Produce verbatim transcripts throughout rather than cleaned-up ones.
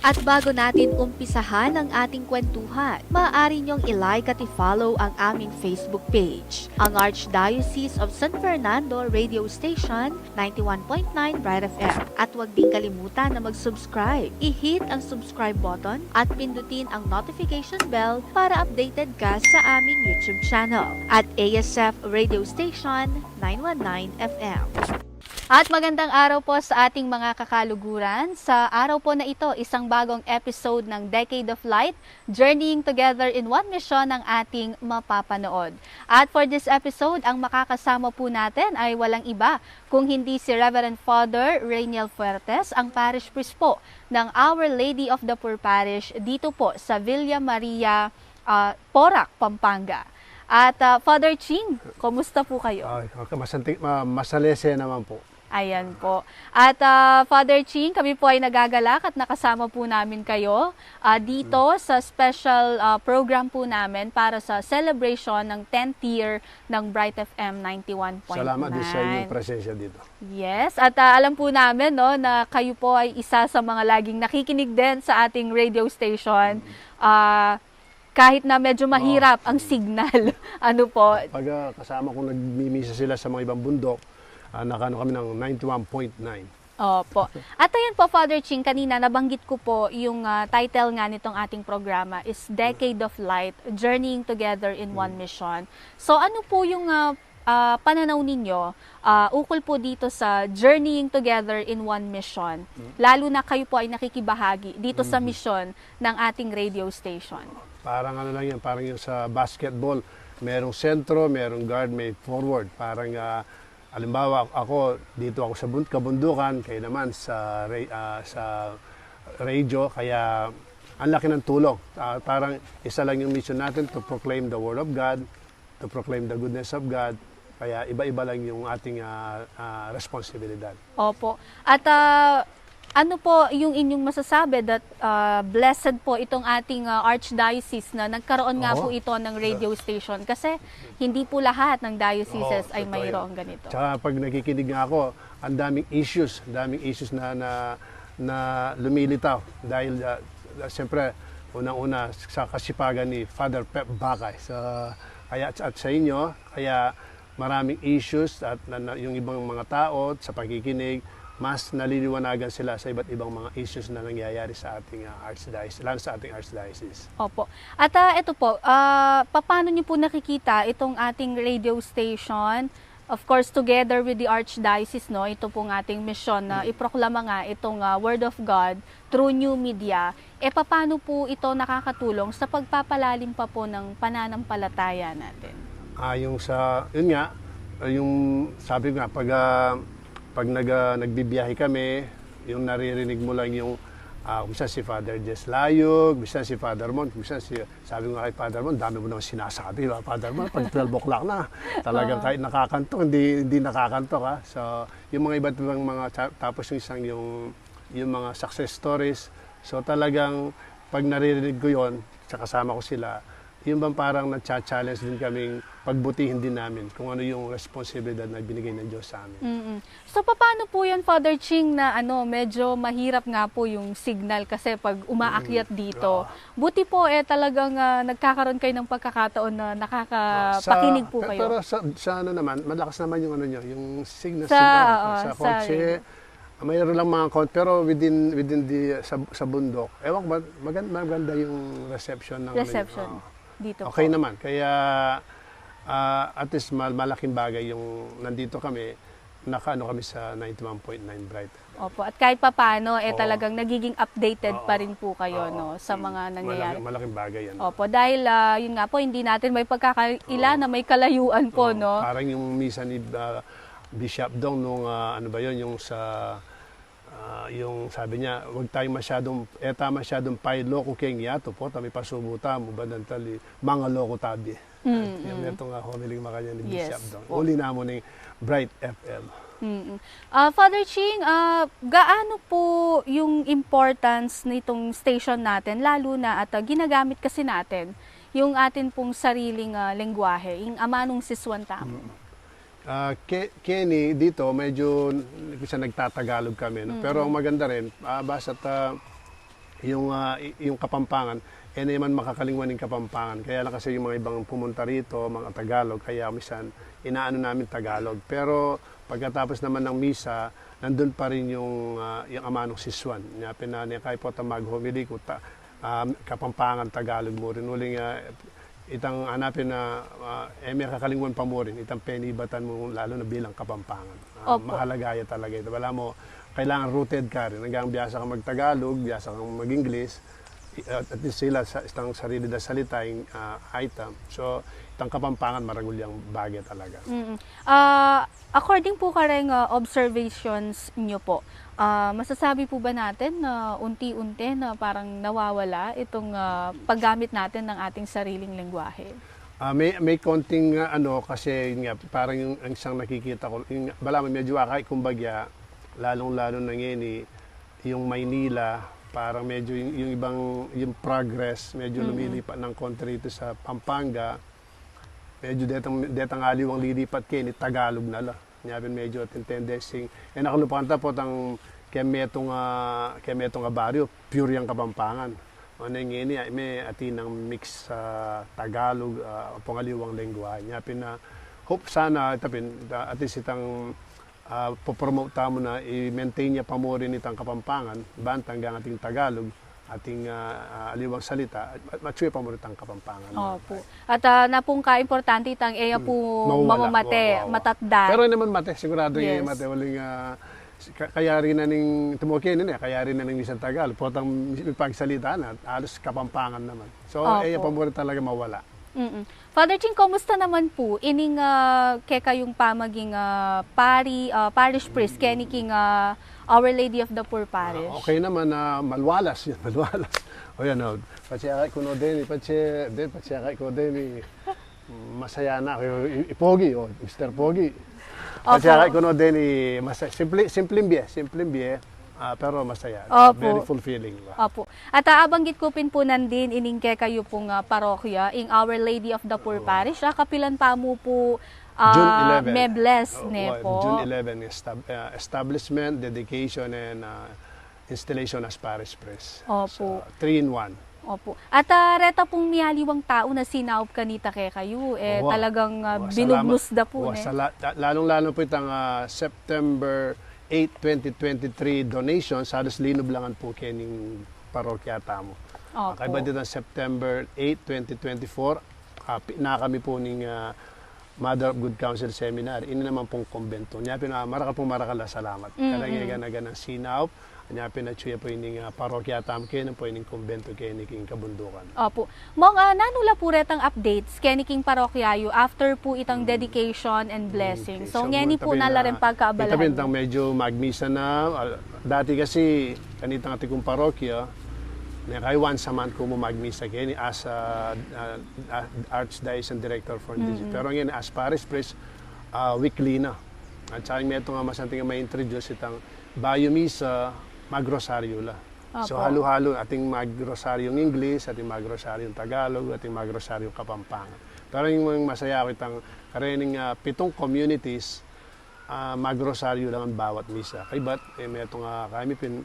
At bago natin umpisahan ang ating kwentuhan, maaari niyong i-like at i-follow ang aming Facebook page, ang Archdiocese of San Fernando Radio Station, ninety-one point nine Bright F M. At huwag ding kalimutan na mag-subscribe. I-hit ang subscribe button at pindutin ang notification bell para updated ka sa aming YouTube channel at A S F Radio Station nine one nine F M. At magandang araw po sa ating mga kakaluguran. Sa araw po na ito, isang bagong episode ng Decade of Light, Journeying Together in One Mission ang ating mapapanood. At for this episode, ang makakasama po natin ay walang iba kung hindi si Reverend Father Rainiel Fuertes, ang parish priest po ng Our Lady of the Poor Parish dito po sa Villa Maria, ah, Porac, Pampanga. At, ah, Father Ching, kumusta po kayo? Ay, okay, masanti-, ma-, masalese naman po. Ayan po. At, ah, Father Ching, kami po ay nagagalak at nakasama po namin kayo, ah, dito sa special, ah, program po namin para sa celebration ng tenth year ng Bright F M ninety-one point nine. Salamat din sa inyong presensya dito. Yes, at, ah, alam po namin, no, na kayo po ay isa sa mga laging nakikinig din sa ating radio station. Ah, kahit na medyo mahirap ang signal. Ano po? Pag, ah, kasama kong nagmimisa sila sa mga ibang bundok, ah, nakano kami ng ninety-one point nine. Opo. At ayan po, Father Ching, kanina nabanggit ko po yung, ah, title nga nitong ating programa is Decade of Light, Journeying Together in One Mission. So ano po yung, ah, ah, pananaw ninyo, ah, ukol po dito sa Journeying Together in One Mission, lalo na kayo po ay nakikibahagi dito sa misyon ng ating radio station? Parang ano lang yan, parang yung sa basketball, merong sentro, merong guard, may forward. Parang, ah, halimbawa, ako, dito ako sa bun-, kabundukan, kayo naman sa ra-, ah, sa radio, kaya ang laki ng tulong. Ah, parang isa lang yung mission natin, to proclaim the word of God, to proclaim the goodness of God. Kaya iba-iba lang yung ating, ah, ah, responsibilidad. Opo. At, ah, ano po yung inyong masasabi that, ah, blessed po itong ating, ah, archdiocese na nagkaroon nga po ito ng radio station? Kasi hindi po lahat ng dioceses ay mayroong ganito. Tsaka pag nakikinig nga ako, ang daming issues, ang daming issues na, na, na lumilitaw. Dahil, ah, siyempre, unang-una sa kasipagan ni Father Pep Bacay. So, kaya, at sa inyo, kaya maraming issues at na, na, yung ibang mga tao sa pakikinig, mas naliliwanagan sila sa iba't ibang mga issues na nangyayari sa ating, ah, archdiocese, lalo sa ating archdiocese. Opo. At, ah, eto po, ah, papaano niyo po nakikita itong ating radio station? Of course, together with the archdiocese, no, ito pong ating misyon na iproklama nga itong, ah, Word of God through new media. E papaano po ito nakakatulong sa pagpapalalim pa po ng pananampalataya natin? Ah, yung sa, yun nga, ah, yung sabi ko nga, pag, ah, pag nag-, ah, nagbibiyahe kami, yung naririnig mo lang yung, ah, minsan si Father Jess Layug, minsan si Father Mon, minsan si, sabi ko nga kay Father Mon, dami mo naman sinasabi, di ba, Father Mon, pag twelve o'clock na, talagang kahit nakakantok, hindi, hindi nakakantok, ha. So, yung mga iba't ibang mga, ta-, tapos yung isang, yung, yung mga success stories, so, talagang pag naririnig ko yon, sa kasama ko sila, yung bang parang nagcha-challenge din kaming pagbutihin din namin kung ano yung responsibilidad na binigay ng Diyos sa amin. Mm-mm. So, paano po yan, Father Ching, na ano, medyo mahirap nga po yung signal kasi pag umaakyat dito, buti po, eh, talagang, ah, nagkakaroon kayo ng pagkakataon na nakakapakinig po kayo. Pero sa, sa ano naman, malakas naman yung ano nyo, yung signal, sa, signal, oo, sa kotse, mayroon lang mga count, pero within, within the, sa, sa bundok, ewan ko ba, magan-, maganda yung reception ng ano, reception. Oo. Dito po. Okay naman. Kaya, ah, at least mal-, malaking bagay yung nandito kami, nakaano kami sa ninety-one point nine Bright. Opo. At kahit papaano, eh, talagang nagiging updated pa rin po kayo, no, sa mga nangyayari. Malaking, malaking bagay yan. Opo. Dahil, ah, yun nga po, hindi natin may pagkakaila na may kalayuan po, no? Parang yung misa ni, ah, Bishop Dong nung, ah, ano ba yun, yung sa, ah, yung sabi niya, "Wag tayong masyadong, e ta masyadong pailoko keng yatu, po, ta mipasubu tamu, ban dang tali, mangaloko tabi." Mm, mm. Metung, ah, homily makanyan ni Bishop Dong. Yes po. Uli na mu ning Bright F M. Mm. Ah, Father Ching, ah, gaano po yung importance nitong station natin, lalo na at, ah, ginagamit kasi natin yung atin pong sariling, ah, lengguwahe, yung amanung siswan tamu? Mm. Ah, ke-, keni dito, medyo minsan nagtatagalog kami, no? Mm. Pero ang maganda rin, ah, basta't, ah, Yung, ah, i-, yung Kapampangan, e na man makakalingwan yung Kapampangan. Kaya lang kasi yung mga ibang pumunta rito, mga Tagalog, kaya minsan inaano namin Tagalog. Pero pagkatapos naman ng misa, nandun pa rin yung, ah, yung amanung Sisuan. Nya pin, ah, ne kay potang maghomily ku, ta-, ah, Kapampangan, Tagalog mu rin. Uling, ah, itang hanapin na, ah, e me kakalingwan pa mu rin, itang penibatan mu, lalo na bilang Kapampangan. Ah, Opo. Mahalaga ya talaga ita. Balamu, kailangan rooted ka rin. Anggang biasa kang mag-Tagalog, biasa kang mag-English, i-, at, at least sila sa, itang sarili da salita, ing, ah, item. So, itang Kapampangan, maragul yang bage talaga. Mm. Ah, according po kareng, ah, observations nyo po, ah, masasabi po ba natin na unti-unti na parang nawawala itong, ah, paggamit natin ng ating sariling lengguwahe? Ah, may, may konting, ah, ano, kasi yun nga, parang yung, ang isang nakikita ko, yung, balamu medyo akay, kumbaga, lalong-lalo na ngeni, yung Maynila, parang medyo yung, yung ibang, yung progress, medyo Mm-mm. lumilipat ng konti rito sa Pampanga. Medyo detang, detang aliwang lilipat keni, Tagalog na la. Nya pin medyo atin tendency, e na ku lupakan ta potang keng metung, ah, keng metung a baryo, pure yang Kapampangan. O, ne ngeni, ay, me atin nang mix sa Tagalog, ah, ampong aliwang lengguwahe. Nya pin, ah, hope sana, ita pin, ah, at least itang, ah, popromote tamu na i-maintain ya pa mu rin itang Kapampangan, bantang anggang ating Tagalog, ating, ah, ah, aliwang salita, at, at atyu ya pa mu rin itang Kapampangan. Opo. At, ah, napung kaimportante itang e ya Hmm. pu Mawawala, mamamate, mawawala. matatda. Pero naman mate, sigurado Yes. yung mate, uling, ah, ka-, kayari na ning tumuki, ne, kayari na ning misang Tagalog. Potang mipagsalita na, halos Kapampangan naman. So, Opo. e ya pa mu rin talaga mawala. Mm-mm. Father Ching, kumusta naman po ining, ah, kekayung pamaging, ah, pari-, ah, parish priest, keni king, ah, Our Lady of the Poor Parish? Ah, okay naman, ah, maluwalas, yan, maluwalas. O yan, o. Patse akay ku no deni, patse, de, patse akay ku deni. Masaya na, i, i, i Pogi, o, Mister Pogi. Opo. Patse akay ku no deni, masaya. Simple, simpleng bie, simpleng bie. Ah, pero masaya. Opo. Very fulfilling ba? Opo. At, ah, abanggit ku pin po nandin, ining kekayu pung, ah, parokya, ing Our Lady of the Poor Oo. Parish, ah, kapilan pa mu po, ah, June eleven. me-bless, Oh, ne well, po? June eleven, estab-, ah, establishment, dedication, and, ah, installation as parish priest. Opo. So, three in one. Opo. At, ah, reta pung mialiwang tau na sinaup kanita kekayu, e, Wa. talagang, ah, Wa, binugnos salama-, da po, wa, ne? sala-, la-, lalong-lalo po itang, ah, September eight, twenty twenty-three donations, halos linublangan po kening parokya tamu. Opo. Kaybat itang September eight, twenty twenty-four, ah, pi-, na kami po ning, ah, Mother of Good Counsel Seminary, ini naman pong kumbento. Nya pin, ah, marakal pong marakal a salamat. Mm-mm. Kareng e gana-ganang sinaup, nya pin atyu ya pu ining, ah, parokya tamu keni pu ining kumbento keni king kabundukan. Opo. Mong, ah, nanu la pu retang updates keni king parokya yu after pu itang Hmm. dedication and Hmm, blessing? okay. So, So, ngeni ita pu pin, na la ah, rin pagkaabalahan. Ita pin itang medyo magmisa na, ah, dati kasi, kanitang atin kung parokya, ne kay once a month ku mu magmisa keni as, ah, ah, ah, Archdiocesan Director for Indigenous. Mm-mm. Pero ngeni, as parish priest, ah, weekly na. At saka metung a masanting a ma-introduce itang bayu misa, magrosaryo la. So, Opo. halu-halu, ating magrosaryong English, ating magrosaryong Tagalog, ating magrosaryong Kapampangan. Pero ing masaya ku itang karening, ah, pitung communities, ah, magrosaryo la ngan bawat misa. Kaybat, e, metung a kami pin,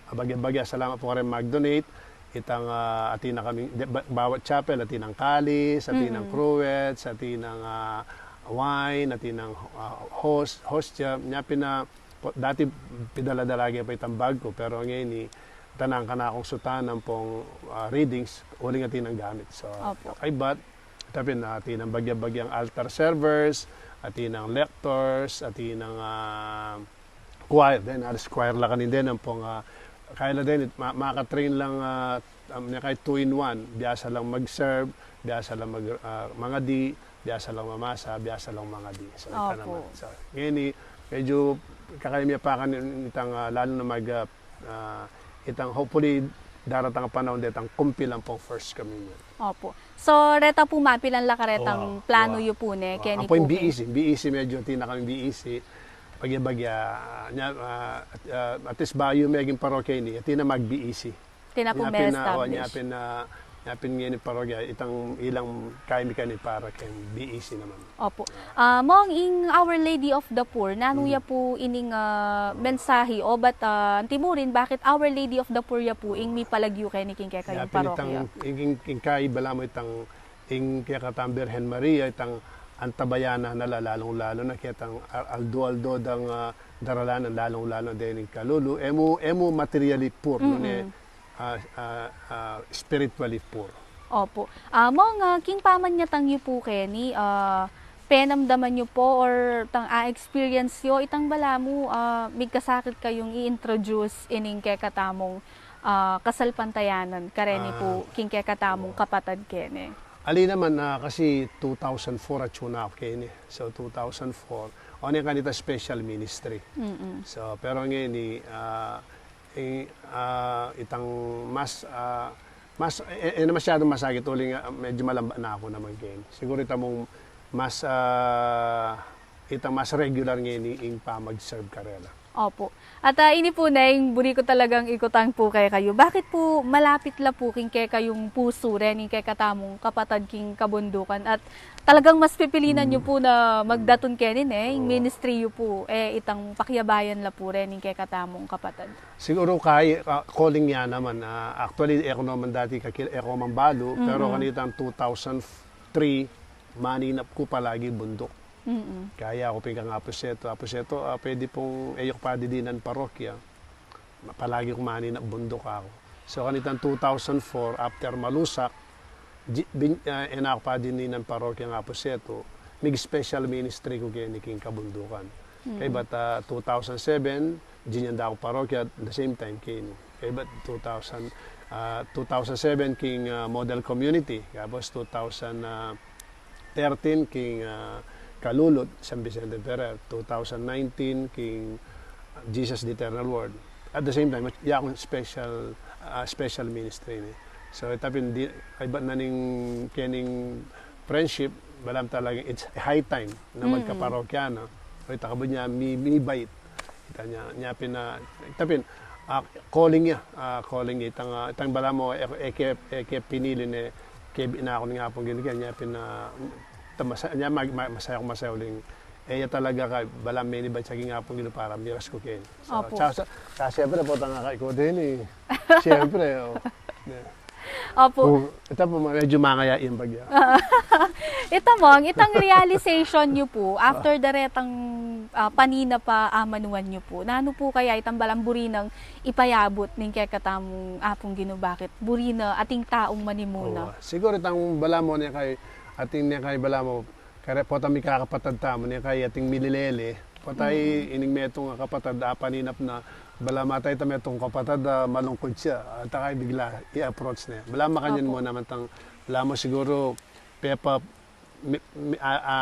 ah, bagya-bagya salamat pu kareng mag-donate. Itang, ah, atin na kaming, de, ba-, bawat chapel, atin nang kalis, atin nang Mm-mm. cruets, atin nang, ah, wine, atin nang, ah, host-, hostia. Nya pin, ah, po, dati pidala-dala ke pa itang bag ku, pero ngeni, tanang kanakung sutana ampong, ah, readings, uling atin nang gamit. So, Opo. kaybat, ita pin, ah, atin nang bagya-bagyang altar servers, atin nang lectors, atin nang, ah, choir. Then, halos choir la kanin den, ampong, ah, kaya la den, ma-, maka-train lang, ah, um, ne kay two in one, biasa lang mag-serve, biasa lang mag-, ah, mangadi, biasa lang mamasa, biasa lang mangadi. So, ita Opo. naman. So, ngeni, medyo kakaya mi apakan itang, ah, lalo na mag, ah, ah, itang hopefully daratang a panaun detang kumpilan pung First Communion. Opo. So, reta pu mapilan la karetang Wa, plano wa. yu pu, ne, Wa. keni Ampo pu yung ke- B E C, B E C medyo atin na kaming B E C. Bagya-bagya, nya, ah, at, ah, at least bayu meging parokya ini, atin na mag-B E C. Atin na pu Nya pin, ah, wa, nya ma-establish. pin, ah, Apin ngeni parokya, itang ilang kaymi keni para keng B E C naman. Opo. Ah, Mong, ing Our Lady of the Poor, nanu ya pu ining, ah, mensahe o ba't, ah, antimurin, bakit Our Lady of the Poor ya pu ing mipalagyu keni king kekayung parokya? Itang, ing, ing, ing kay balamu itang, ing kekatang Birhen Maria, itang antabayanan na la, lalung-lalu na ketang al-, aldo-aldo dang, ah, daralanan, lalung-lalu na dening kalulu. E mu, e mu materially poor, nune, ah, ah, ah, spiritually poor. Opo. Ah, Mong, ah, king pamanyatang yu pu keni, ah, penamdaman yu pu or tang a-experience yu, itang balamu, ah, migkasakit kayung i-introduce ining kekatamung, ah, kasalpantayanan kareni pu king kekatamung kapatad keni? Ali naman, ah, kasi two thousand four atyu na ku keni. So, two thousand four, o, ne kanita special ministry. So, pero ngeni, ah, ing, ah, itang mas, ah, mas, e, e na masyadung masakit uling, ah, medyu malamba na ku naman keni. Siguru ita mung mas, ah, itang mas regular ngeni ing pamag-serve karela. Opo. At, ah, ini pu ne ing buri ku talagang ikutang pu kekayu. Bakit pu malapit la pu king kekayung pusu rening kekatamung kapatad king kabundukan? At talagang mas pipilinan yu pu na magdatun keni ne, ing ministry yu pu, e itang pakiabayan la pu rening kekatamung kapatad? Siguru kay, ah, calling ya naman. Ah, actually, e ku naman dati kakil-, e ku man balu, pero kanitang two thousand three, maninap ku palagi bunduk. Kaya ku pin kang Apu Seto, "Apu Seto, ah, pwede pung e yu ku pa didinan parokya?" Palagi ku maninap bunduk aku. So, kanitang two thousand four, after malusak, di-, bin-, ah, e na ku pa didinan parokya kang Apu Seto, mig-special ministry ku keni king kabundukan. Kaybat, ah, two thousand seven, dinan da ku parokya, at the same time keni. Kaybat two thousand, ah, two thousand seven king, ah, model community, tapos two thousand, ah, thirteen king, ah, Kalulud, San Vicente Ferrer, two thousand nineteen king, ah, Jesus the Eternal Word. At the same time, ya kung special, ah, special ministry ne. So, ita pin di, kaybat na ning kening friendship, balamu talaga it's high time na magkaparokya na. O, ita kabud nya, mi-, mibait. Ita nya, nya pin, ah, ita pin, ah, calling ya, ah, calling ya. Itang, ah, itang balamu, e, e ke, e ke pinili ne, ke binakun ning Apung Ginu keni, nya pin, ah, ta-, masa-, nya mag-, ma-, masaya ku, masaya uling. E ya talaga ka, balamu menibat ya king Apung Ginu para miras ku keni. So, opo. Sa-, sa-, sa-, siyempre, potang akay ku deni. Siyempre, o. Opo. O, ita pu, medyu mangaya ing bagya. Ita, Mong, itang realization yu pu, after daretang, ah, paninap a amanuan yu pu, nanu pu kaya itang balamu buri nang ipayabut ning kekatamung Apung Ginu, bakit buri na ating taung manimuna? O, siguru itang balamu ne kay, ating ne kay balamu, kare-, potang mikakapatad tamu, ne kay ating mililele, potang ining metung a kapatad, a paninap na, balamu atay ta metung kapatad, a malungkud siya, at akay bigla i-approach ne. Balamu makanyan mu naman tang, balamu siguru, pepa, me-, me-, a, a,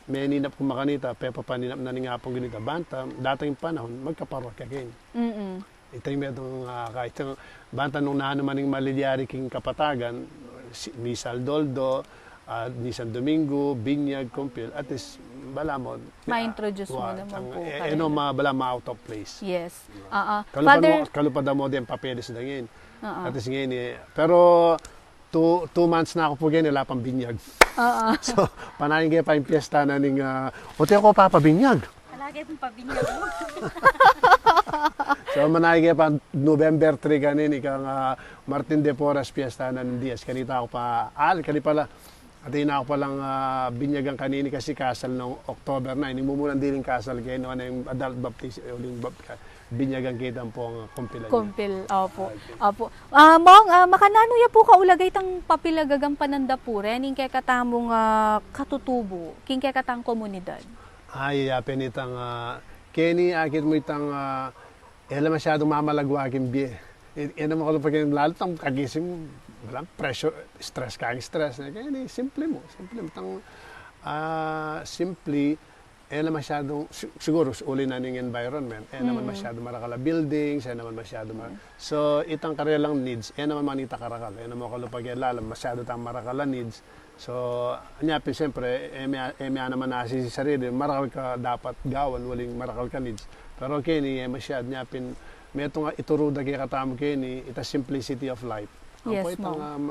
meninap ku makanita, pepa paninap na ning Apung Ginu ita, banta, datang ing panahun, magkaparokya keni. Ita ing metung, ah, kaya itang banta nung nanu man ing malilyari king kapatagan, si-, misa aldo-aldo, ah, misang Domingo, binyag, kumpil, at least, balamu, ma-introduce mu naman pu, e, e no ma-, balamu ma-out of place. Yes. Kalupa da mu, kalupa da mu deng papeles da ngeni. At least ngeni, e. Pero, two, two months na ku pu keni, ala pang binyag. So, panayan ke pa ing piyesta na ning, ah, o, te ku papabinyag. Ala ke pung pabinyag. So, manayan ke pa November three kanini kang, ah, Martin de Porres, piyesta na ning Diaz. Kanita ku pa, ah, kani pala, atin na ku palang, ah, binyagan kanini kasi kasal nung October nine. Ini mumunan diling kasal keni, nung adult baptism, uling bap-, binyagan ke itang pung kumpilan ya. Kumpil, opo. Opo. Ah, Mong, ah, makananu ya pu kaulaga itang papilagagan pananda pu rening kekatamung, ah, katutubu, king kekatang komunidad? Ay, ya pin itang, ah, keni akit mu itang, ah, e la masyadung mamalagwa king bie. E, e naman kalupa keng lalu tang kagising, walang pressure, stress kang stress. E, keni simple mu, simple mu. Itang, ah, simple, e la masyadung, si-, siguru, uli na ning environment, e naman masyadung marakal a buildings, e naman masyadung ma-, so, itang karelang needs, e naman manita karakal, e naman kalupa keng lalu, masyadu tang marakal a needs. So, anya pin, siyempre, e mia, e mia naman asisi sarili, marakal ka dapat gawan, uling marakal ka needs. Pero keni, e masyadu, anya pin, metung a ituru da kekatamu keni, ita simplicity of life. Yes, Mong. Itang, um,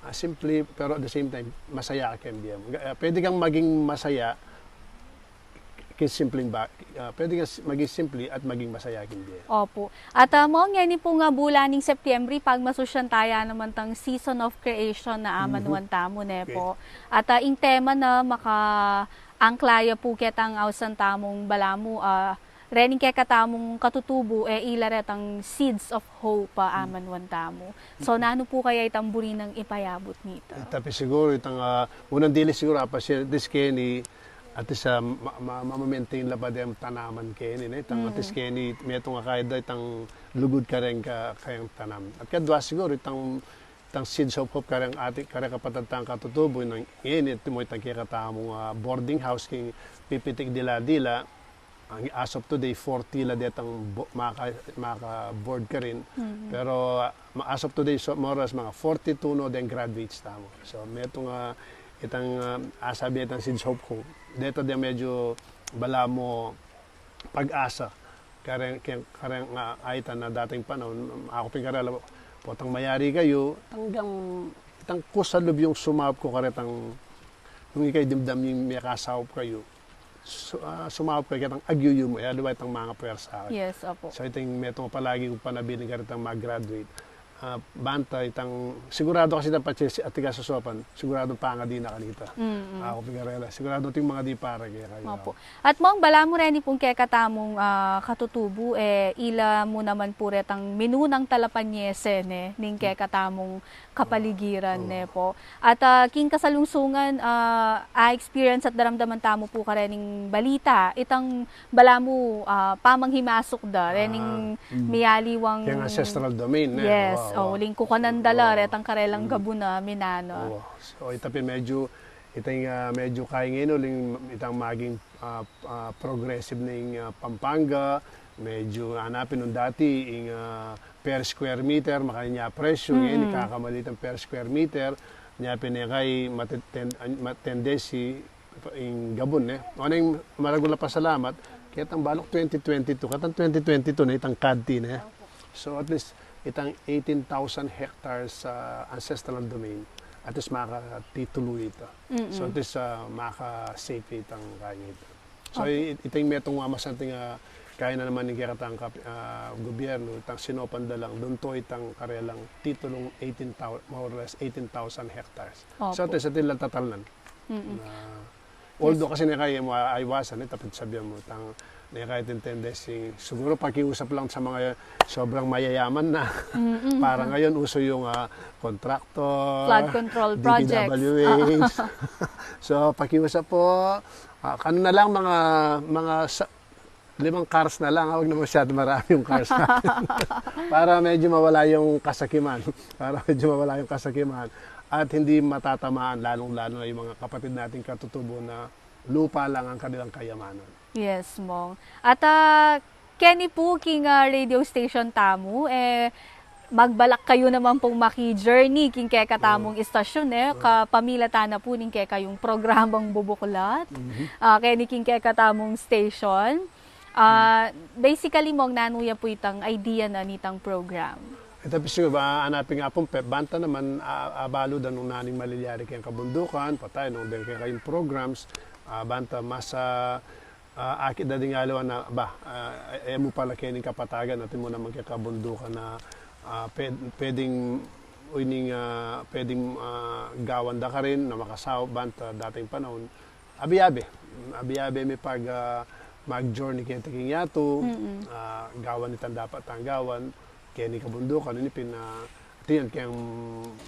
Ah, simple, pero at the same time, masaya ka king bie mu. Ah, pwede kang maging masaya king simpleng ba-, ah, pwede kang s-, maging simple at maging masaya king bie. Opo. At, ah, Mong, ngeni pung, ah, bulan ning Septiembre, pagmasusyan taya naman tang Season of Creation na amanuan tamu, ne po. At, ah, ing tema na maka angklaya pu ketang ausan tamung balamu, ah, rening kekatamung katutubu, e, ila retang Seeds of Hope, ah, amanuan tamu. So, nanu pu kaya itang buri nang ipayabut nita? Tapi siguru itang, ah, unang dili siguru, apa siya, at least keni, at least, ah, ma-, ma-, ma-maintain la pa deng tanaman keni, ne? Itang at least keni, metung a kayda, itang lugud kareng ka-, kareng tanam. At kadua siguru, itang, itang Seeds of Hope kareng ati, kareng kapatad tang katutubu, nang ngeni, itimo itang kekatamung, ah, boarding house, king pipitik dila-dila, Ang, as of today, forty la detang bo-, maka-, maka-board karin. Pero, ah, ma-, as of today, so, more or less, mga forty-two no deng graduates tamu. So, metung, ah, itang, ah, asabi itang Seeds of Hope. Deta deng medyu balamu pag-asa. Kareng, kareng, kareng, ah, aita na dating panaun, aku pin karela, potang mayari kayu, tanggang, itang ku sa lub yung sumaup ku karetang, nung ikayu dimdam yung mekasaup kayu. Su-, ah, sumaup ka ketang agyuyu mu, e, aliwa itang manga puwersa. Yes, opo. So, itang metung palagi kung panabilin karetang mag-graduate. Ah, banta itang, sigurado kasi itang patse, at ika susuapan, sigurado pangadi na kanita. Mm-mm. Ah, aku pin karela, sigurado ating mangadi para kekayu. Opo. At Mong, balamu reni pung kekatamung, ah, katutubu, e, ila mu naman pu retang minunang talapanyese, ne, ning kekatamung kapaligiran, ne po. At, ah, king kasalungsungan, ah, a-experience at daramdaman tamu pu karening balita, itang balamu, ah, pamanghimasuk da, rening miyaliwang keng ancestral domain, ne? Yes, o, uling kukanan da la, retang karelang gabun a minana. O, so, ita pin medyu, itang, ah, medyu kayi ngeni, uling itang maging, ah, ah, progressive na ing, ah, Pampanga, medyu, ana pin nung dati, ing, ah, per square meter, makanyan ya presyu, ngeni, kakamalitan per square meter, nya pin e kay maten-, ten-, ma-, tendency ing gabun, ne? O, neng maragul a pasalamat, ketang balu twenty twenty-two, ketang twenty twenty-two na itang kadti, ne? So, at least, itang eighteen thousand hectares, ah, ancestral domain, at least makatitulu ita. So, at least, ah, maka-safe itang kaya ita. So, i-, itang metung a masanting, ah, kaya na naman ning kekatang kap-, ah, gobyernu, itang sinupan da lang, dunto itang karelang titulung eighteen thou-, more or less eighteen thousand hectares. So, at least, atin lang tatalnan. Na, although kasi ne kaya mu, ah, aiwasan, e, tapit sabian mu, itang, ne kaya itintende sing, siguru pakiusap lang sa mga sobrang mayayaman na. Para ngayon, uso yung, ah, contractor, flood control projects. D P W H. So, pakiusap po, ah, ano na lang, mga, mga sa-, limang cars na lang, ah, wag na masyado marami yung cars natin. Para medyu mawala yung kasakiman. Para medyu mawala yung kasakiman. At hindi matatamaan, lalong-lalo na yung mga kapatid nating katutubo na lupa lang ang kanilang kayamanan. Yes, Mong. At, ah, keni pu king, ah, radio station tamu, e, magbalak kayu naman pung maki-journey king kekatamung istasyon, e, kapamilatan na pu ning kekayung programang Bubuklat. Ah, keni king kekatamung station. Ah, basically, Mong, nanu ya pu itang idea na nitang program? Ita pin siguru, ba, ana pin nga pung pe-, banta naman, a-, abalu da nung nanu ing malilyari keng kabundukan, patay, nung deng kekayung programs, ah, banta mas, ah, ah, akit da ding aliwa na, ba, ah, e mu pala kening kapatagan, atin mu naman keng kabundukan na, ah, pwed-, pwedeng, o ining, ah, pwedeng, ah, gawan da karin na makasaup, banta dating panaun, abe-abe. Abe-abe mi pag, ah, mag-journey keti king yatu, ah, gawan itang dapat tang gawan, keni kabundukan, ini pin, ah, atin yan, keng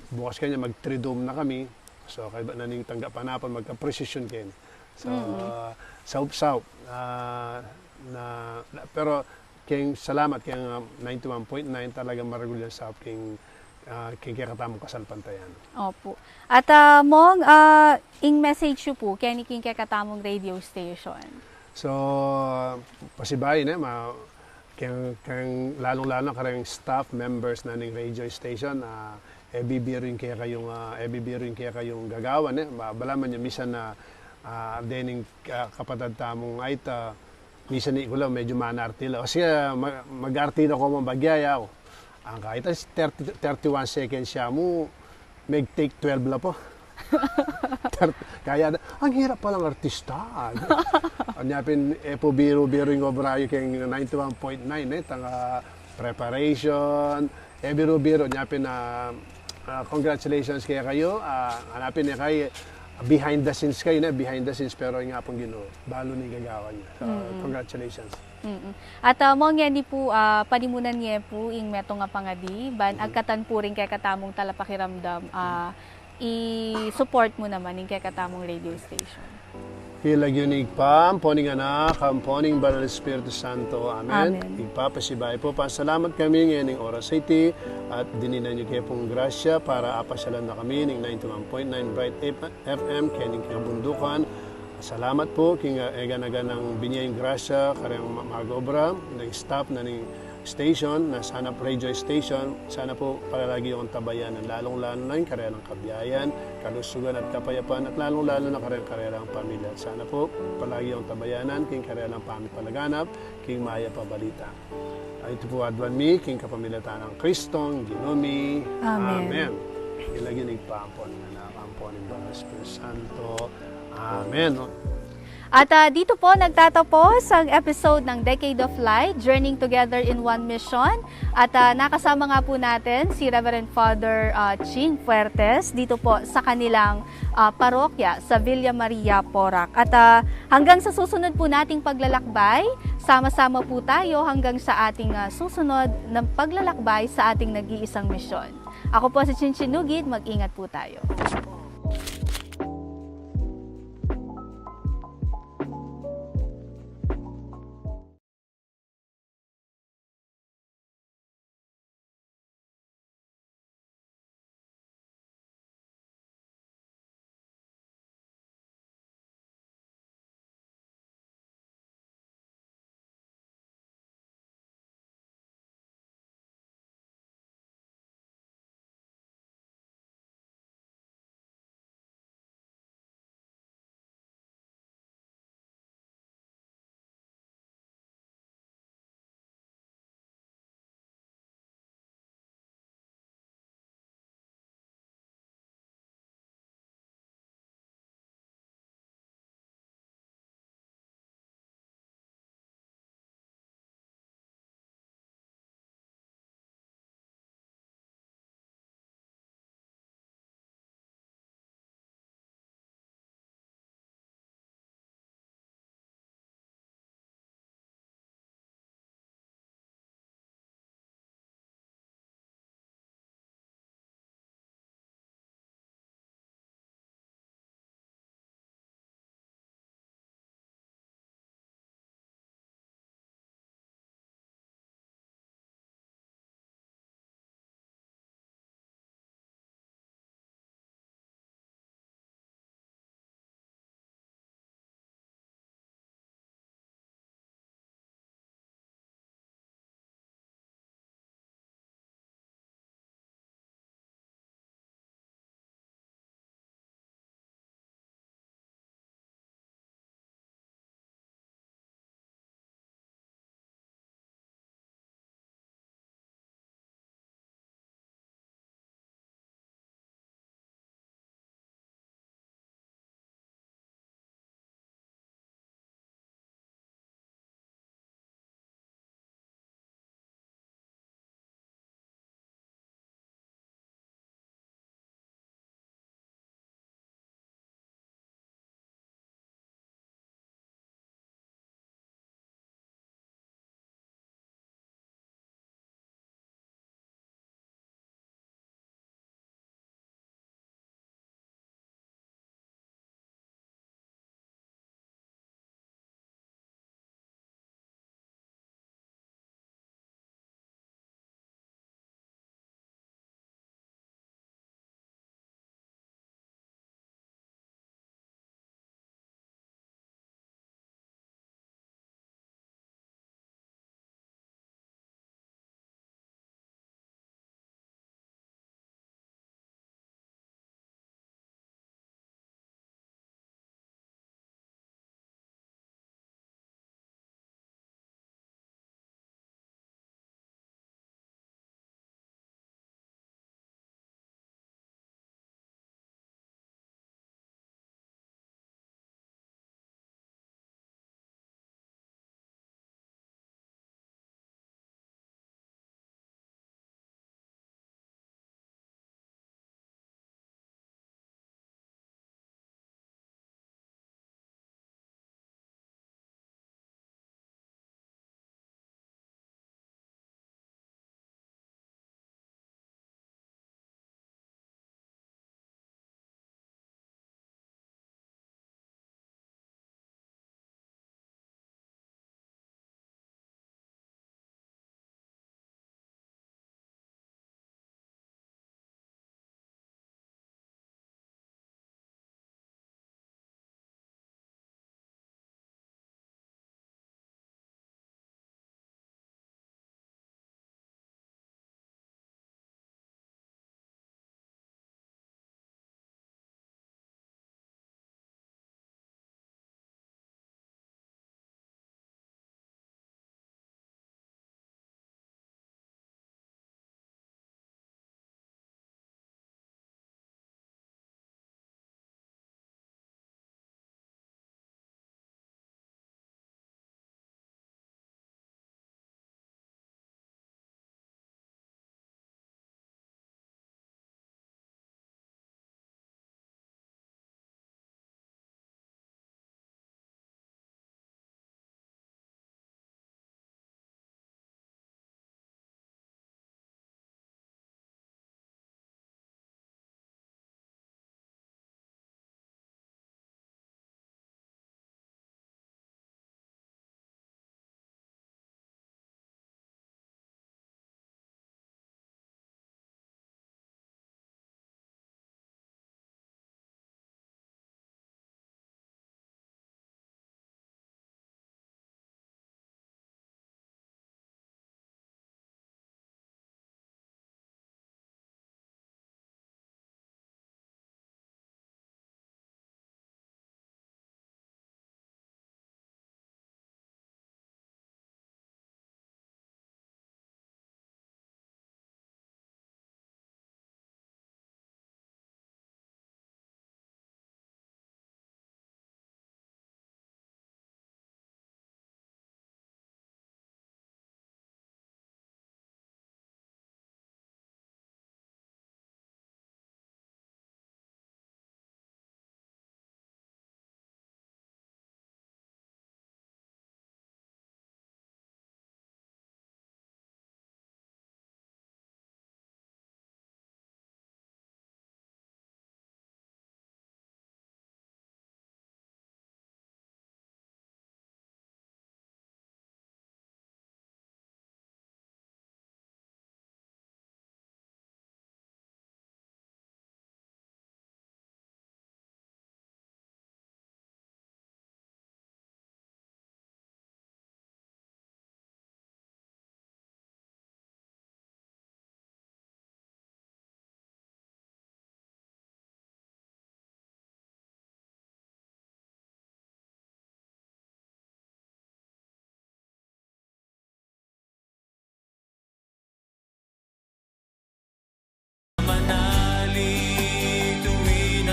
bukas keni mag-triduum na kami. So, kaybat na ning tanggapan na pin, magka-precision keni. So, ah, saup-saup, ah, na, na, pero keng salamat keng, ah, ninety-one point nine, talagang maragul yang saup keng, ah, keng kekatamung kasalpantayanan. Opo. At, ah, Mong, ah, ing message yu pu keni king kekatamung radio station? So, pasibayu, ne, ma-, keng, keng lalung-lalu na kareng staff members na ning radio station, ah, e bibiru ing kekayung, ah, e bibiru ing kekayung gagawan, ne? Ba-, balamu ya misan na, ah, dening, ah, kapatad tamung aita, misan i kula, medyu manarti la. Kasi, ah, ma-, mag-arti na ko man bagya ya, o. Ang kahit thirty, thirty-one seconds ya mu, Meg take twelve la po. Kaya, ang hirap palang artista. Anya pin, e po biru-biru ing obra yu keng ninety-one point nine, e, tang preparation. E biru-biru, nya pin, ah, ah, congratulations kekayu. Ah, anya pin, e, kay behind the scenes kayu, ne, behind the scenes, pero ing Apung Ginu, balu ne ing gagawan yu. So, congratulations. Mm-mm. At, ah, mo ngeni pu, ah, panimunan ye pu ing metung a pangadi, ban agkatan pu ring kekatamung talapakiramdam, ah, i-support mu naman ing kekatamung radio station. King lagyu ning Ibpa, ampo ning Anak, ampo ning Banal Espiritu Santo. Amen. Amen. Ibpa, pasibayu pu, pasalamat kami ngening oras a iti, at dininan yu ke pung grasya para apasyalan na kami ning ninety-one point nine Bright F M, kening kabundukan. Salamat pu king, ah, eganaganang binie yung grasya kareng ma-, mag-obra, ning staff na ning station, na Sanap Radio Station. Sana pu palagi yung tabayanan, lalong-lalo na yung karelang kabiyayan, kalusugan at kapayapan, at lalong-lalo na kareng karelang pamilya. At sana pu palagi yung tabayanan king karelang pamipalaganap king mayap a balita. Ay, iti pu aduan mi king kapamilatan nang Kristong Ginu mi. Amen. Amen. King lagyu ning Ibpa, ampo ning Anak, ampo ning Banal Espiritu Santo. Amen. At, ah, dito po nagtatapos ang episode ng Decade of Light, Journeying Together in One Mission. At, ah, nakasama nga po natin si Reverend Father, ah, Ching Fuertes dito po sa kanilang, ah, parokya sa Villa Maria, Porac. At, ah, hanggang sa susunod po nating paglalakbay, sama-sama po tayo hanggang sa ating, ah, susunod na paglalakbay sa ating nag-iisang misyon. Ako po si Chinchin Nugid, mag-ingat po tayo.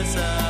sa